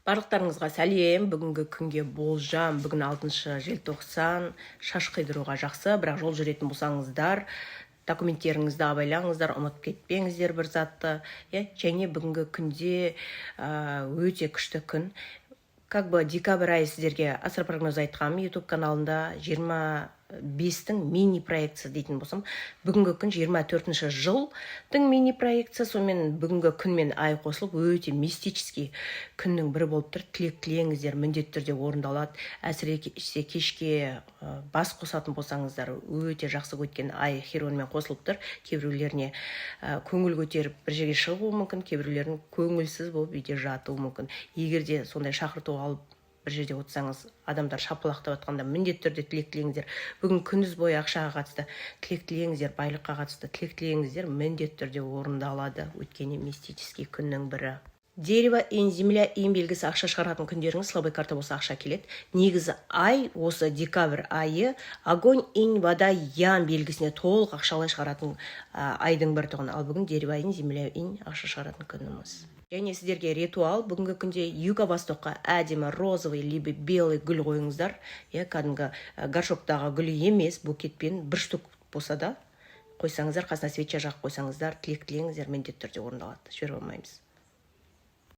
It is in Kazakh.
Барлықтарыңызға сәлем! Бүгінгі күнге болжам. Бүгін 6 желтоқсан. Шаш қидыруға жақсы, бірақ жол жүретін болсаңыздар, документтеріңізді абайлаңыздар, ұмытып кетпеңіздер бір затты, иә. Және бүгінгі күнде өте күшті күн. Как бы декабрь айы, сіздерге астропрогноз айтқанмын YouTube каналында, 25-тің мини проекция дейтін болсам, бүгінгі күн 24 жылдың мини проекция. Сонымен, бүгінгі күн мен ай қосылып, өте мистический күннің бірі болып тұр. Тілек тілеңіздер, міндетті түрде орындалады. Әсіресе кешке бас қосатын болсаңыздар, өте жақсы. Өткен ай Хиронмен қосылып тұр. Кейбіреулеріне көңіл көтеріп, бір жерге шығуы мүмкін, кейбіреулерінің көңілсіз болып үйде жатуы мүмкін. Егер де сондай шақырту алып, бір жерде отырсаңыз, адамдар шапалақтап жатқанда, міндетті түрде тілек тілеңіздер. Бүгін күндіз бойы ақшаға қатысты тілек тілеңіздер, байлыққа қатысты тілек тілеңіздер, міндетті түрде орындалады, өйткені мистический күннің бірі. Дерево инь, земля инь белгісі ақша шығаратын күндеріңіз. Слабый карта болса, ақша келеді. Негізі ай, осы декабрь айы огонь инь, вода ян белгісіне толық ақшалай шығаратын айдың бір тұғын. Ал бүгін дерево инь, земля инь ақша шығаратын күніміз. Және сіздерге ритуал: бүгінгі күнде юго востокқа әдемі розовый либо белый гүл қойыңыздар, иә. Кәдімгі горшоктағы гүл емес, букетпен бір штук болса да қойсаңыздар, қасына свеча жағып қойсаңыздар, тілек тілеңіздер, міндетті түрде орындалады. Жіберіп алмаймыз.